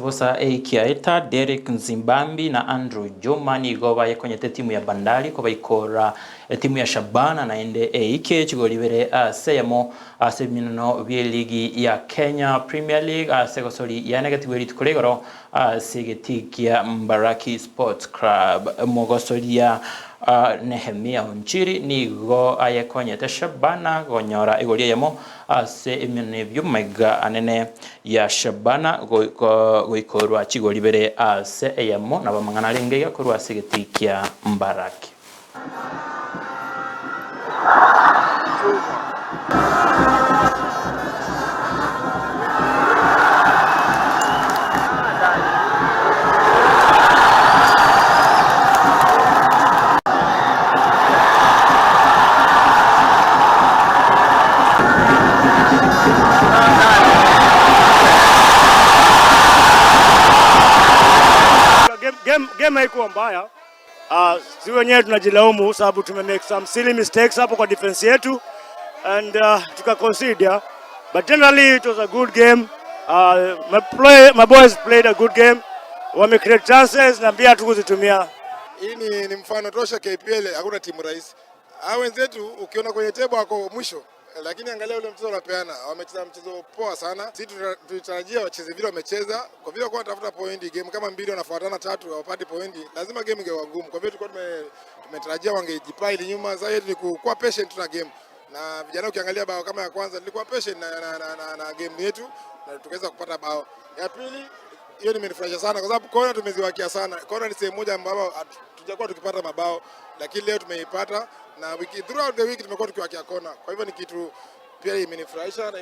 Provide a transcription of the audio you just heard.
Bosa eikiaeta Derek Nzimbambi na Andrew Juma nigo bayekonyete etimu ya Bandari kobaikora etimu ya Shabana naende eike chigori ibere ase eyemo ase ebiminano bie ligi ya Kenya Premier League ase egosori yanegetigwe rituko ria igoro ase egetii kia Mbaraki Sports Club. Mogosoria Nehemia Onchiri nigo ayekonyete Shabana gonyora igori eyemo ase ebiminano ebio magega anene ya Shabana goikorwa chigori ibere ase eyemo nabo amang'ana arenge iga korwa ase egetii kia Mbaraki. Game haikuwa mbaya. Si wenyewe tunajilaumu sababu tume make some silly mistakes hapo kwa defense yetu and tuka concede, yeah. But generally it was a good game. My boys played a good game. Wame create chances na pia hatukuzitumia. Hii ni mfano tosha KPL hakuna timu rahisi. Hao wenzetu ukiona kwenye table wako mwisho, lakini angalia ule mchezo wanapeana. Wamecheza mchezo poa sana. Sisi tulitarajia wacheze vile wamecheza. Kwa vile walikuwa wanatafuta pointi, game kama mbili wanafuatana tatu hawapati pointi, lazima game ingekuwa ngumu. Kwa vile tulikuwa tumetarajia wangejipile nyuma. Sasa yetu ni kuwa patient na game. Na vijana ukiangalia bao kama ya kwanza nilikuwa patient na game yetu na tukaweza kupata bao. Ya pili hiyo nimenifurahisha sana kwa sababu kona tumeziwakia sana. Kona ni sehemu moja ambayo hatujakuwa tukipata mabao, lakini leo tumeipata na wiki throughout the week tumekuwa tukiwakia kona. Kwa hivyo ni kitu pia imenifurahisha na